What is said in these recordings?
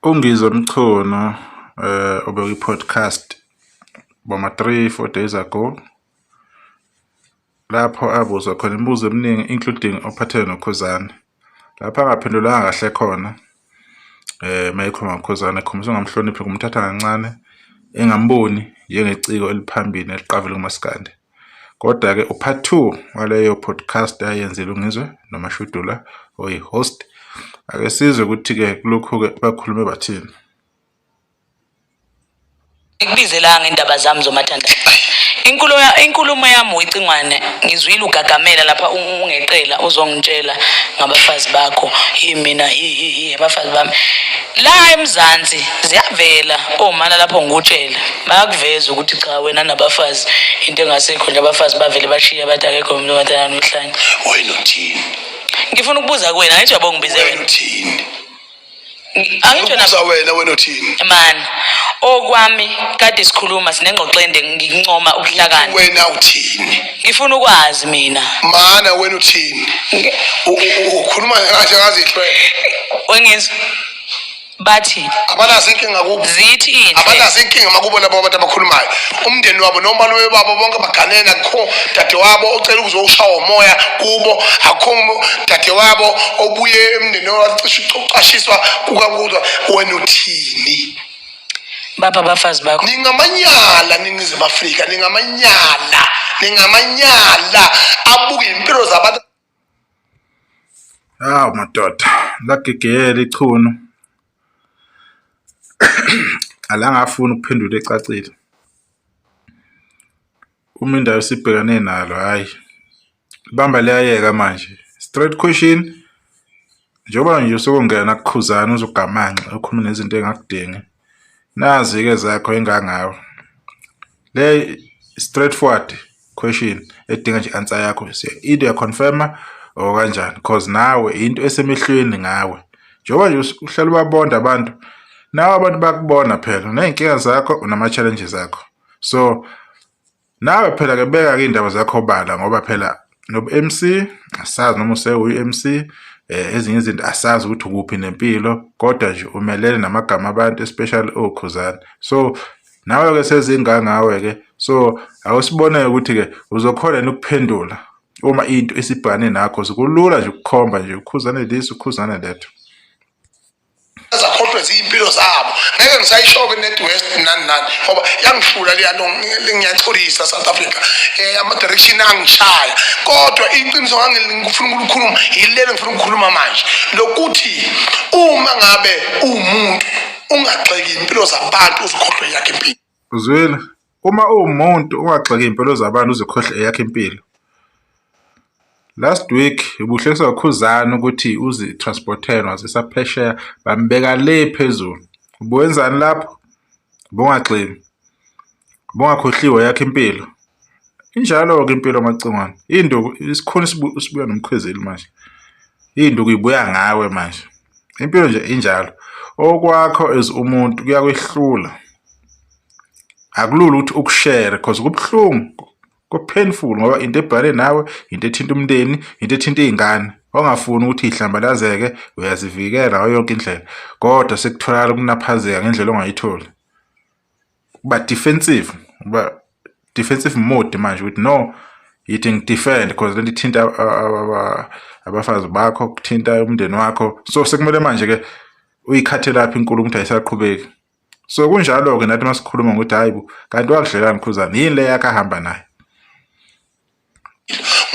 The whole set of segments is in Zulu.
UNgizwe Mchunu obekwi-podcast boma 3 4 days ago, lapho abuzwa khona imibuzo eminingi, including ophathele noKhuzani, lapho angaphendulanga kahle khona. Mayekhuluma ngoKhuzani, ekhombisa ukungamhloniphi, kumthatha kancane, engamboni njengeciko eliphambili neliqavile kumaskandi. Kodwa-ke u-part 2 waleyo podcast ayenzile uNgizwe noMashudula oyi-host, ake sizwe ukuthi-ke kulokhu-ke bakhulume bathini. Ngikubizelanga indaba zami zomathandana. Inkulumo yami uyicingwane, ngizwile ugagamela lapha, ungeqela uzongitshela ngabafazi bakho. Hi mina, hi hi hi, abafazi bami la eMzansi ziyavela omana lapho, ngikutshela bayakuveza ukuthi cha, wena nabafazi into engasekho nje, abafazi bavele bashiya, bathi akekho umuntu omathandana nohlanya. Wena uthini? Ngifuna ukubuza kuwena, angithi uyabo ngibize wena wena. Uthini? Angitsho na Ubuza wena, wena uthini? Man, okwami kade sikhuluma, sinengxoxo ende, ngikuncoma ubuhlakani. Wena uthini? Ngifuna ukwazi mina. Mana, wena uthini? Ukhuluma kanje ngazihlwele. Wengizwe, bathi Abanazo inkinga kubo. Zithi inhle. Abanazo inkinga makubo labo abantu abakhulumayo, umndeni wabo nomalume babo bonke baganene. Akukho dadewabo ocela ukuzowushawa umoya kubo, akukho dadewabo obuye emndeni wacishe ucashiswa kukakuzwa. Wena uthini? Bapha abafazi bakho. Ningamanyala, Ningizimu Afrika, ningamanyala, ningamanyala abuke impilo zabantu. Hawu madoda, lagigiyela ichunu. Alangafuni ukuphendula ecacile. Uma indawo esibhekane nalo, hhayi. Bamba liyayeka manje. Straight question. Njengoba nje usukungena kuKhuzani, uzogamanxa ukhulume nezinto engakudingi. Nazi-ke zakho engangawe. Le straight forward question edinga nje answer yakho. Either uya-confirm-a or kanjani, cause nawe into esemehlweni ngawe. Njengoba nje uhlala ubabonda abantu, nawe abantu bayakubona phela, uney'nkinga zakho, unama-challenges akho. So nawe phela ke beka-ke iy'ndaba zakho obala, ngoba phela nobu-MC asazi noma usewu-MC, ezinye izinto asazi ukuthi ukuphi nempilo, kodwa nje umelene namagama abantu, especially oKhuzani. So nawe-ke sezingangawe-ke, so awusibone ukuthi-ke uzokhona yini ukuphendula uma into isibhekane nakho. Kulula nje ukukhomba nje uKhuzane this, uKhuzane that. Zakhohlwe ziyimpilo zabo. Ngeke ngisayisho-ke net-west nani nani, ngoba yangihlula leya nto. Ngiyaxolisa, South Africa, ama-direction angishaya, kodwa iqiniso ngifuna ukulikhuluma yilelo ngifuna ukukhuluma manje, lokuthi uma ngabe uwumuntu ungagxeki impilo zabantu, uzikhohlwe yakhe impilo. Uzwile? Uma uwumuntu ungagxeki iy'mpilo zabantu, uzikhohlwe eyakho impilo. Last week ubuhlekisa uKhuzani ukuthi uzi-transport-ele wazisa phesheya, bambeka le phezulu. Ubuwenzani lapho? Ubungagxeki. Ubungakhohliwe yakho impilo. Injalo-ke impilo, Macingwane. Induku isikhuni sibuya nomkhwezeli manje. Iy'nduku y'buya ngawe manje. Impilo nje injalo. Okwakho as umuntu kuyakwehlula. Akulula ukuthi uku-share cause kubuhlungu, ku-painful, ngoba into ebhekane nawe, into ethinta umndeni, into ethinta iy'ngane. Ongafuni ukuthi y'hlambalazeke, uyazivikela ngayo yonke indlela. Kodwa sekutholakala ukunaphazeka ngendlela ongayitholi. Uba defensive, uba defensive mode manje, ukuthi no, yithi ngi-defend, because lento ithinta abafazi bakho, kuthinta umndeni wakho. So sekumele manje-ke uyikhathe lapho inkulumo ukuthi ayisaqhubeki. So kunjalo-ke nathi masikhuluma ngokuthi hayi bo, kanti wakudlelani Khuzani, yini le yakhe ahamba nayo?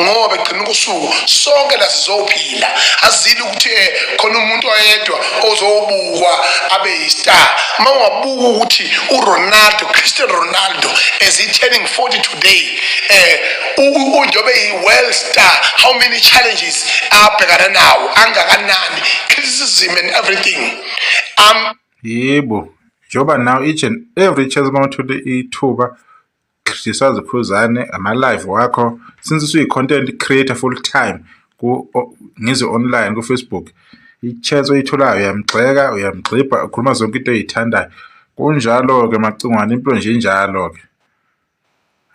Ngoba ekugcina kosuku sonke la sizophila, azili ukuthi khona umuntu oyedwa ozobukwa abe yi-star. Uma ungabuka ukuthi uRonaldo, Cristiano Ronaldo, as he turning 40 today, njengoba eyi-world star, how many challenges abhekana nawo, angakanani criticism and everything. Yebo, njengoba nawe each and every chance uma uthole ithuba criticize uKhuzani, ama-live wakho, since usuyi-content creator full time ku Ngizwe Online ku-Facebook, i-chance oyitholayo uyamgxeka, uyamgxibha, ukhuluma zonke into oyithandayo. Kunjalo-ke Macingwane, impilo nje injalo-ke.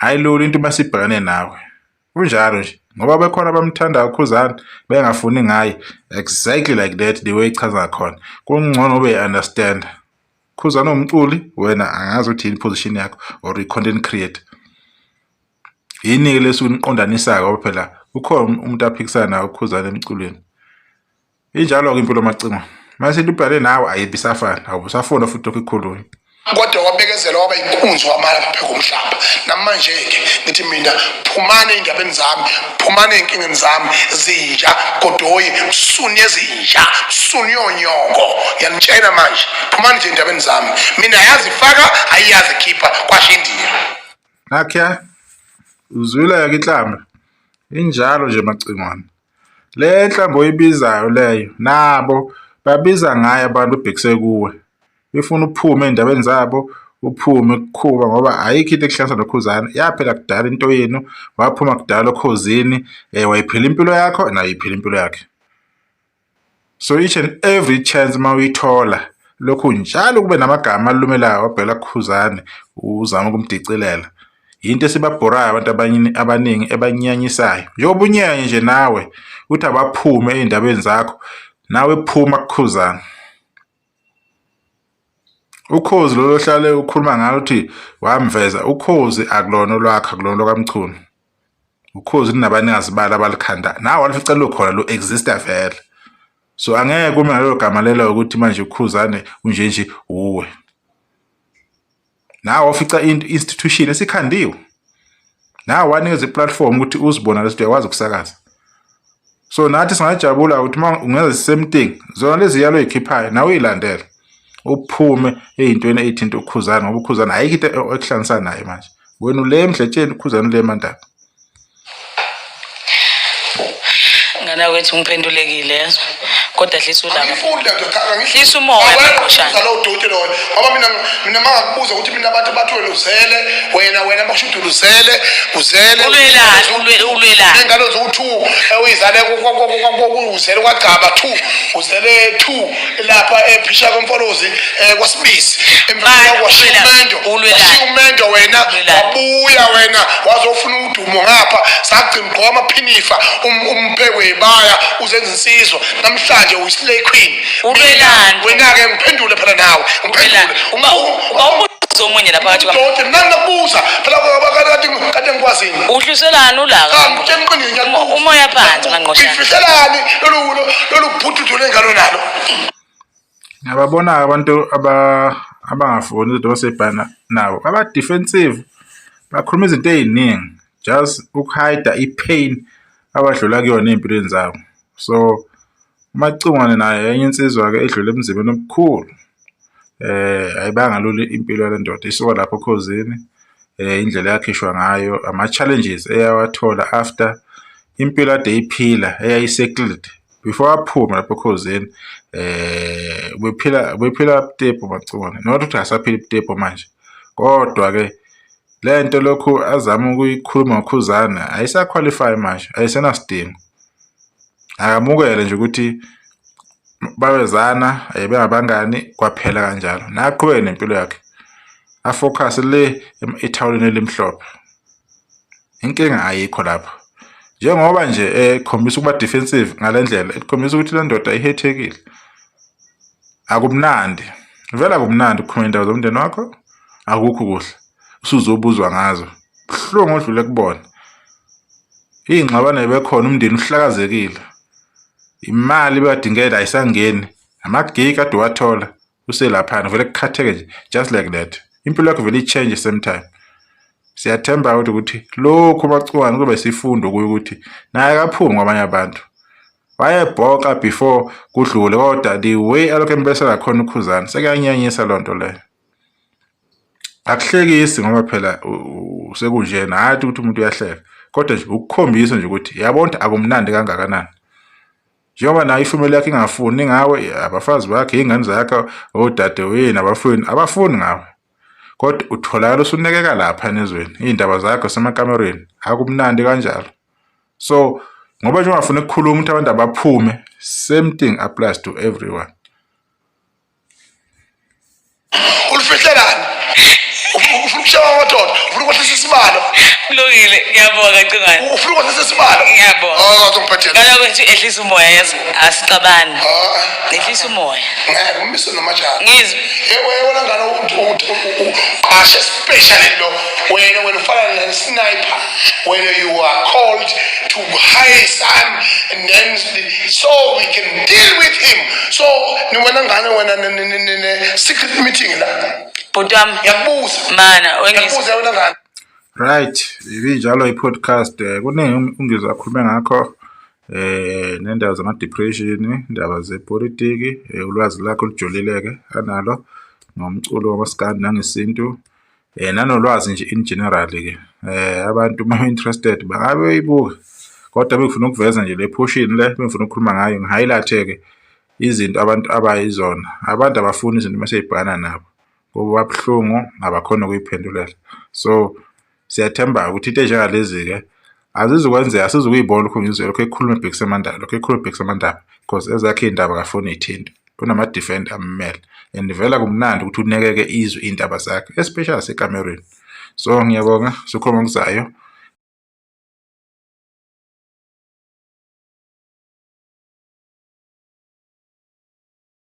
Ayilula into uma sibhekane nawe. Kunjalo nje ngoba bekhona abamthandayo uKhuzani bengafuni ngaye exactly like that the way ichaza ngakhona. Kungcono ube understand. Khuzani umculi wena angazi ukuthi yini position yakho or i-content creator. Yini-ke lesuke niqondanisayo ngoba phela ukhona umuntu aphikisana naye uKhuzani emculweni. Injalo-ke impilo Macingo. Mase into ibhale nawe ayibisafana, awubusafuna futhi lokhu ikhulunywa. Kodwa wabekezela waba yinkunzi wamala phezu komhlaba. Namanje-ke ngithi mina phumani ey'ndabeni zami, phumani ey'nkingeni zami, zinja godoyi, msuni yezinja, msuni yonyoko. Ngiyanitshela manje, phumani nje ey'ndabeni zami. Mina ayazi faka, ayiyazi khipha, kwasho iNdiya. Nakya uzwile-ke inhlamba. Injalo nje Macingwane. Le nhlambo oyibizayo leyo nabo babiza ngayo abantu ubhekise kuwe. Befuna uphume ey'ndabeni zabo, uphume kukhuba ngoba ayikho into ekuhlanganisa noKhuzani. Yaphela kudala into yenu, waphuma kudala oKhozini, wayiphila impilo yakho naye uyiphila impilo yakhe. So each and every chance uma uyithola lokhu njalo kube namagama alumelayo wabhela kuKhuzani uzama ukumdicilela. Yinto esibabhorayo abantu abanye abaningi ebanyanyisayo. Njengoba unyanye nje nawe uthi abaphume ey'ndabeni zakho nawe phuma kuKhuzani. Ukhozi lolu ohlale ukhuluma ngalo uthi wamveza ukhozi akulona olwakho akulona olwakamchunu. Ukhozi lunabanikazi balo abalikhanda nawe walufica lukhona lu-exista vele. So angeke ume ngalelo gama lelo ukuthi manje uKhuzane unje nje uwe. Nawe wafica into institution esikhandiwe. Nawe wanikeza iplatform ukuthi uzibona lesi uyakwazi ukusakaza. So nathi singajabula ukuthi uma ungenza same thing zona lezi yalo oyikhiphayo nawe uyilandele uphume ey'ntweni ey'thinta uKhuzani ngoba uKhuzani ayikho into ekuhlanganisa naye manje. Wena ule emdletsheni uKhuzani ule emandaba. Ngane kwethu ngiphendulekile yezwa. Kodwa hlisa ulaka. Angifuni le nto cha angifuni. Hlisa umoya Awena Maqoshana. ukubuza lowo doti loyo ngoba mina mangakubuza ukuthi mina abantu bathi wena uzele wena basho ukuthi uzele uzele Ulwelani ulwelani. Ingane ziwu-two uyizale uzele kwagcaba two uzele two lapha ephisha komfolozi kwasibisi Bani, washiya ulwelani, umendo ulwelani. washiya umendo wena Ulwelani. wabuya wena wazofuna udumo ngapha sagcina ugqoka amaphinifa umphekwe yibaya uzenza insizwa namhlanje uyislay queen Ulwelani. wena-ke ngiphendule phela nawe ngiphendule Ulwelani. Uba omunye lapha phakathi kwami. Doti mina ngikubuza phela kade kade ngikwazini Uhliselani ulaka? Cha ngikutshela iqiniso ngiyakubuza. Umoya phansi Manqoshana. Uyifihlelani lolu bhududu lengane onalo? Ngiyababona-ke abantu abangafuni izinto abasebhana nabo aba-defensive bakhuluma izinto ey'ningi just ukuhayida i-pain abadlula kuyona ey'mpilweni zabo. So uMacingwane naye enye insizwa-ke edlule ebunzimeni obukhulu ayibanga lula impilo yale ndoda isuka lapho oKhozini indlela eyakhishwa ngayo ama-challenges eyawathola after impilo ade eyiphila eyayi-settled before aphume lapho oKhozini ubephila butepu uMacingwane not ukuthi akasaphili butepu manje kodwa-ke le nto lokhu azama ukuyikhuluma ngoKhuzani ayisa-qualify manje ayisenasidingo. Akamukele nje ukuthi babezana bengabangani kwaphela kanjalo naye aqhubeke nempilo yakhe afocus le ethawuleni elimhlophe. Inkinga ayikho lapho njengoba nje ekhombisa ukuba defensive ngale ndlela ikhombisa ukuthi le ndoda ihethekile. Akumnandi vele akumnandi ukukhuluma iy'ndaba zomndeni wakho akukho kuhle usuzobuzwa ngazo buhlungu odlule kubona. Iy'ngxabano bekhona umndeni uhlakazekile imali ebekade ayisangeni amagigi kade uwathola uselaphana vele kukhatheke nje just like that impilo yakho vele i-change same time. Siyathemba ukuthi lokhu uMacingwane kube sifundo kuye ukuthi naye akaphumi kwabanye abantu wayebhoka before kudlule kodwa the way alokhu embesela khona uKhuzani sekuyanyanyisa loo nto leyo. Akuhlekisi ngoba phela sekunjena hhayi ukuthi umuntu uyahleka kodwa nje ukukhombisa nje ukuthi yabona ukuthi akumnandi kangakanani. Njengoba nayo ifamily yakhe ingafuni ngawe abafazi bakhe iy'ngane zakhe odadewenu abafowenu abafuni ngawe kodwa utholakala usunekeka lapha nezweni iy'ndaba zakho semakamereni akumnandi kanjalo. So ngoba nje ungafuni ukukhuluma ukuthi abantu abaphume same thing applies to everyone. Ulifihlelani? Ufuna ukushawa amadoda, ufuna ukwehlisa isibalo. Kulungile, ngiyabonga Cingwane. Ufuna ukwenza sesibalo? Ngiyabonga. Oh, ngiphathele. Kaloku nje ehlisa umoya yazi asixabani. Ah, Ehlisa umoya. ngeke umise nomajana. Ngizwe. Yebo, wena ngane uqashe special lo. Wena ufana ne sniper. Wena you are called to hire son and then so we can deal with him. So ni wena ngane wena ne secret meeting la. Bhuti wami Ngiyakubuza. mana wengizwe. Ngiyakubuza wena ngane. Right, ibinjalo i-podcast. Kuningi uNgizwe akhulume ngakho nendaba zama-depression, indaba zepolitiki, ulwazi lakhe olujulile-ke analo ngomculo wamaskandi nangesintu, nanolwazi nje in general-ke. Abantu uma interested bangabe beyibuka, kodwa bengifuna ukuveza nje le portion le bengifuna ukukhuluma ngayo, ngi-highlight-e-ke izinto abantu abayizona. Abantu abafuni izinto mase y'bhekana nabo, kuba buhlungu abakhoni ukuy'phendulela. So siyathemba ukuthi into enjengalezi-ke azizukwenzeka, asizukuyibona lokhu ngizwe lokhu ekhuluma ebhekisa amandaba, lokhu ekhuluma ebhekisa amandaba, because ezakhe iy'ndaba akafuni y'thintwe. Kunama-defender ammele and vele akumnandi ukuthi unekeke izwe iy'ndaba zakhe, especially sekamerweni. So ngiyabonga, sikhuluma ngokuzayo.